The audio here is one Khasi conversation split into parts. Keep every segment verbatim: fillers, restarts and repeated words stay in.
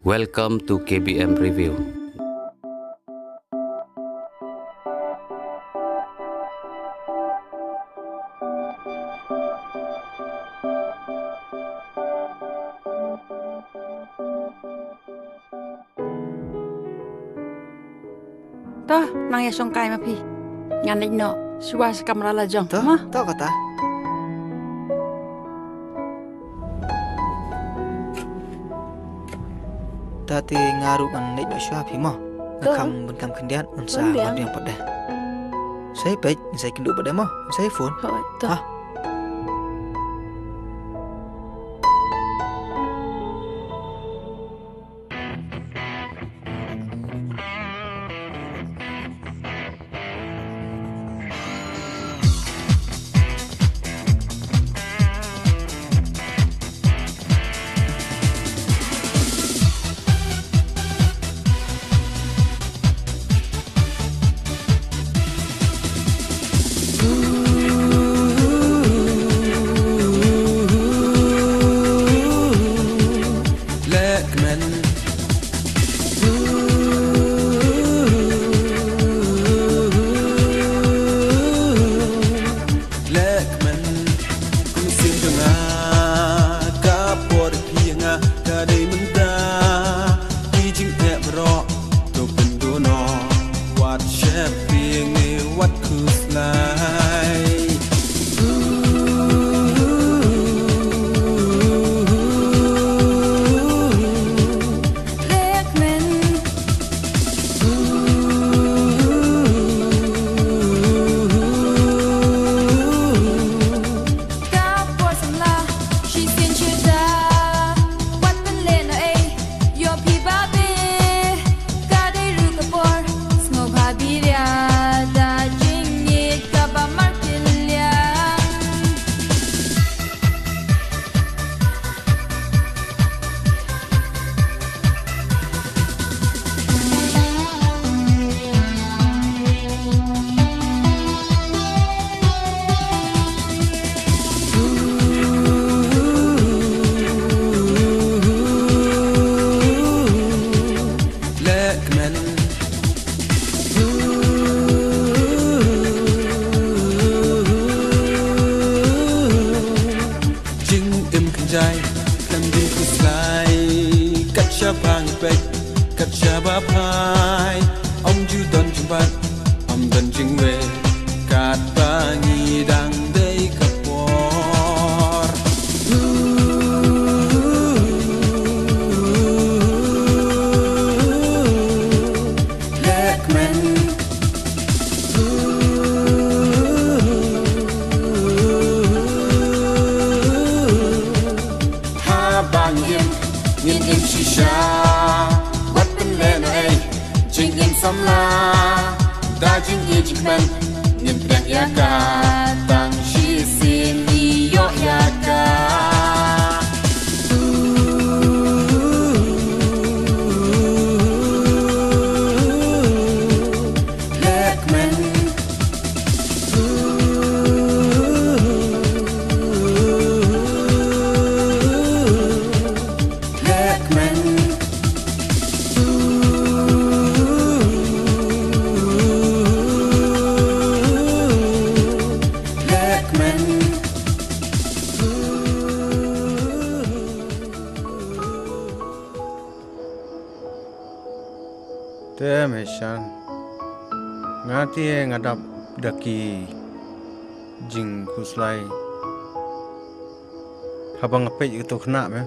Welcome to K B M Review. To, nang ïa shong kai ma phi. Ngan leit noh shuwa sha kamra la jong. To, ma? To kata. Ta te nga ruh ngan leit noh shuwa phi mo. Nga To. kham bun kam khyndiat, ngan sa Bun biang. wan biang pat de. Sa ïa peit, ngan sa ïa kynduh pat de mo. Ngan sa ïa phone. Hooid, to. Ha. Lehkmen. Lehkmen. Kum sien jong nga, ka por phi nga, ka dei mynta. Ki jingeh baroh, to pynduh noh. Wat sheptieng, wat khuslai. Lehkmen. Ka por samla, shisien shuh da. Wat pynlehnohei, ïoh phi babe. Ka dei ruh ka por, sngewbha biria da jingïeit kaba markylliang. Lehkmen. Jingim kynjai, khlem jingkhuslai. Kat shaba ngi peit, kat shaba phai. Ym ju don jingbat, ym don jingwei. Katba ngi dang dei ka por. Lehkmen. Haba ngin im, ngin im shisha. Wat pynlehnohei jingim samla da jingïeit jingkmen. Ngin pdiang ïa ka tang shisien, ngi ïoh ïa ka. Lehkmen. Lehkmen. Lehkmen. Te me shan. Nga te nga dap da ki jingkhuslai. Haba nga peit ïa kato ka khynnah me.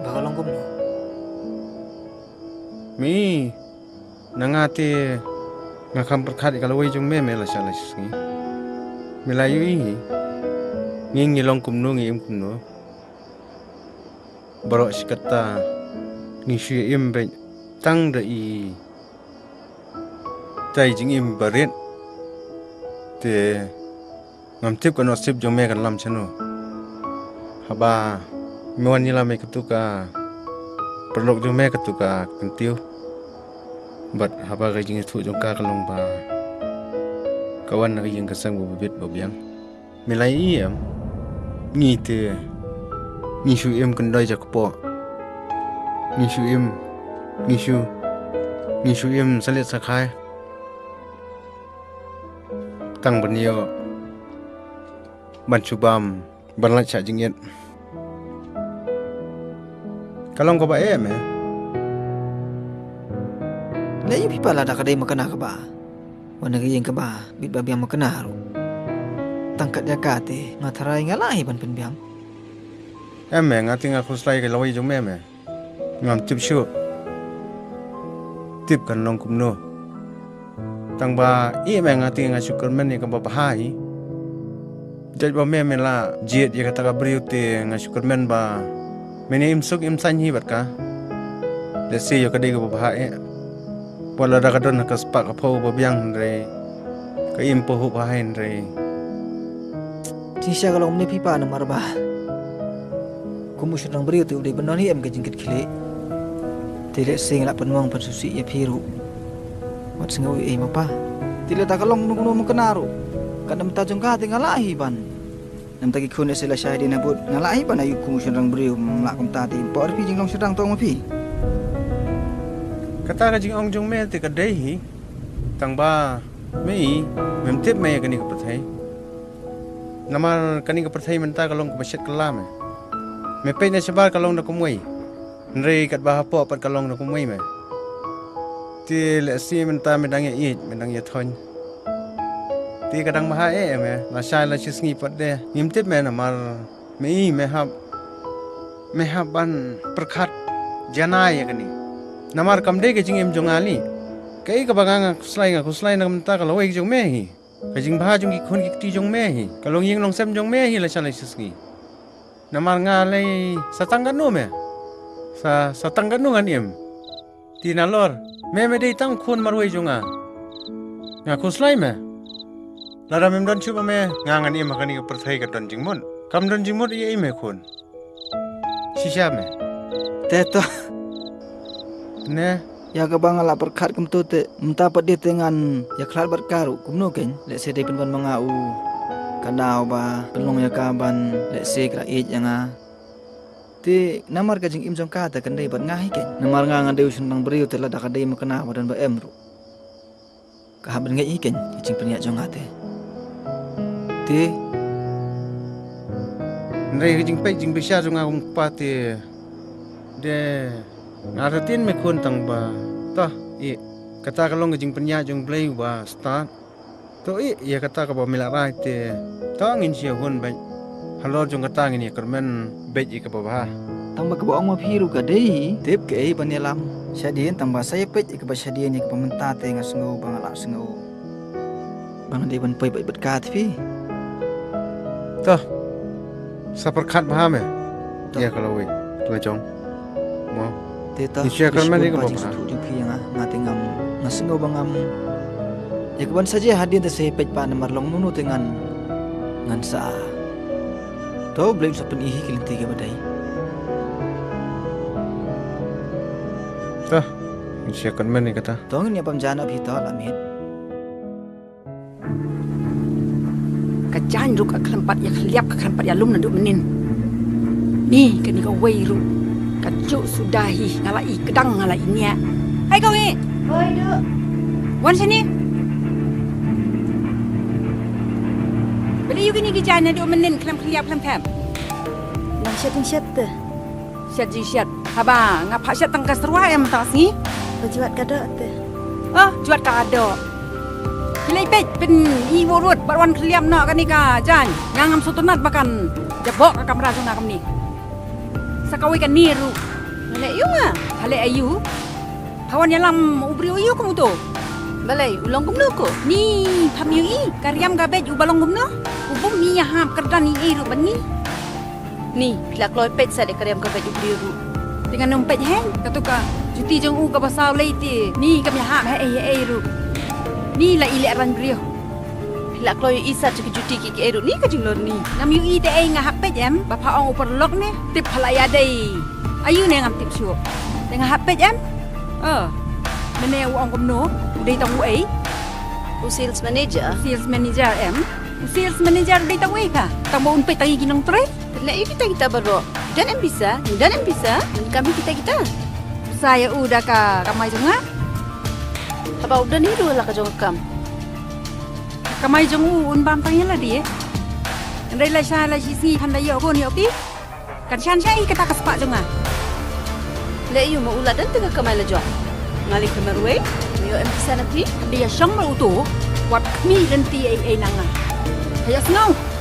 Ba ka long kumno? Me, na nga te nga kham pyrkhat ïa ka lawei jong me, me la shah la shisngi. Me la ïohi hi. Ngi ngi long kumno, ngi im kumno. Baroh shi katta ngi shu im beit tang da i tai jingim barit. Te ngam tip ka nusip jong me kan lam shano. Haba me wan ïalam ïa katu ka paralok jong me, katu ka kyntiew. Bad haba ka jingïathuh jong ka ka long ba ka wan na ka ïing ka sem ba bit ba biang. Me la ïohi em? Ngi te ngi shu im kyndoi ja kpoh. Ngi shu im, ngi shu, ngi shu im sa leit sa khai. Tang ban ïoh ban shu bam ban lait shah jingit. Ka long kaba eh me. Leh ïa phi pat lada ka dei ma kane kaba wan na ka ïing kaba bit ba biang ma kane ruh. Tang kat ïa kata nga tharai nga lah hi ban pynbiang. Em me, nga te nga khuslai ka lawei jong me me. Ngam tip shuh. Tip kan long kumno. Tang ba i me nga te nga shu kyrmen ïa kaba bha hi. Jait ba me me la jied ïa kata ka briew te nga shu kyrmen ba me ne im suk im saiñ hi bad ka. Lehse ïa ka dei kaba bha eh. Wat lada ka don ha ka spah ka phew ba biang hynrei ka im pahuh bha hynrei. Jingshisha ka long ne phi pat namar ba kum u shynrang briew te u dei ban don hi em ka jingkitkhlieh. Te lehse nga lah pynmong pynsngewsih ïa phi ruh. Wat sngew ei ei ma pa. Te lada ka long kumno kumno ma kane ruh, ka namta jong ka te nga lah hi ban. Namta ki khun lehse la shai dien ha bud, nga lah hi ban ïa kum u shynrang briew, ym lah kumta te. Por phi jinglong shynrang to ma phi. Kata ka jingong jong me te ka dei hi. Tang ba me i, mem tip me ïa kane ka pyrthei. Namar kane ka pyrthei mynta ka long kaba shet kylla me. Me peit na shabar ka long da kumwei. Hynrei katba hapoh pat ka long da kumwei me. Te lehse mynta me dang ïa ïeit, me dang ïa thoiñ. Te ka dang bha eh me, la shai la shisngi pat de. Ngim tip me namar me i me hap, me hap ban pyrkhat janai ïa kane. Namar kam dei ka jingim jong nga lei. Kaei kaba nga nga khuslai, nga khuslai na ka mynta ka lawei jong me hi. Ka jingbha jong ki khun ki kti jong me hi. Ka longïing longsem jong me hi la shai la shisngi. Namar nga lei sa tang katno me. Sa, sa tang katno ngan im. Te nalor me me dei tang khun marwei jong nga. Nga khuslai me. Lada mem don shuh ma me nga ngan im ha kane ka pyrthei ka don jingmut. Kam don jingmut ïa i me khun. Shisha me. Te to. Ne. Ïa kaba nga la pyrkhat kumto te mynta pat de te ngan ïa khlad bad ka ruh kumno kein, lehse dei pynban ma nga u ka daw ba pynlong ïa ka ban lehse ka la ïeit ïa nga. Te namar ka jingim jong ka te kan dei bad nga hi kein. Namar nga ngan dei u shynrang briew te lada ka dei ma kane ba don ba em ruh. Ka hap ban ngeit hi kein ka jingpynïaid jong nga te. Te. Hynrei ka jingpeit jingbishar jong nga kum kpa te. De. Nga ratien me khun tang ba. Toh, i. Kata ka long ka jingpynïaid jong Blei uba stad. To i, ïa kata kaba me la rai te. Toh ngin shu hun bad. Halor jong kata ngin ïa kyrmen bad ïa kaba bha. Tang ba kaba ong ma phi ruh ka dei, tip kaei ban ïalam. Shadien tang ba sa ïa peit ïa kaba shadien ïa kaba mynta te nga sngew ba nga lah sngew. Ba nga dei ban poi bad bad ka te phi. To. Sa pyrkhat bha me. To. Ïa ka lawei. To jong. Mo. Te ta. Ïa ka man ïa ka ba jingsthu jong phi ïa nga, nga te ngam, nga sngew ba ngam. Ïa ka ban sa jia hadien te sa peit pa namar long nunu te ngan, ngan sa. To Blei sa pyni hi ki lynti ki ba dei. Ta. Ïa ka man ïa ka ta. To ngin ïa pam jana phi to la mit. Ka jaiñ ruh ka khlem pat ïa khliap ka khlem pat ïa lum naduh mynnin. Ni kane kawei ruh ka juh suda hi nga la i kdang nga la i niah. Hai kawei. Hoi duh. Wan shane. Balei ïa kine ki jaiñ naduh mynnin khlem khliap khlem them. Nang shet shet te. Shet jingshet. Haba nga phah shet tang ka syrwa em tang sngi. Ba juat ka doh te. Oh, juat ka doh. Phi leit peit pyn i wurut bad wan khliam noh kane ka jaiñ. Nga ngam sngewtynnat ba kan jaboh ka kamra jong nga kumne. Sa kawei kane ruh. Nga leh aïu nga? Pha leh aïu? Pha wan ïalam u briew aïu kum uto? Balei u long kumno ko? Ni pham ïohi ka riam ka beit u ba long kumno? U bym ïahap kyrdan ei ei ruh ban ngi. Ni, phi la kloi peit sa de ka riam ka beit u briew ruh. Te ngan ym peit hei, kato ka juti jong u kaba saw lei te. Ni kam ïahap hei hei ruh. Ni la i leh rang briew. Phi la kloi ïohi sa jong ki juti ki kiei ruh ni ka jinglor ni. Ngam ïohi te ei nga hap peit em, ba pha ong u paralok ne. Tip pha la ïadei. Aïu ne ngam tip shuh. Te nga hap peit em. Oh. Mane u ong kumno, u dei tang uei. U sales manager. Sales manager em. U sales manager u dei tang uei ka. Tang ba un peit tang ïa ki nongtrei. Te leh ïa kita kita baroh. Don em pisa, don em pisa, ngan kam ïa kita kita. Sa ïa u da ka kamai jong nga. Haba u don hi ruh la ka jong ka kam. Kamai jong u un bam tang ïa lade. Hynrei la sha la shi sngi phan da ïoh bun ïoh ti. Kan shan sha i kata ka spah jong nga. Leh ïa u ma u la don te ka kamai la jong. Nga leh ka marwei. Ïoh em pisa na phi. Hynrei ïa shong ma u to. Wat khmih lynti ei ei na nga. Ha ïa sngew.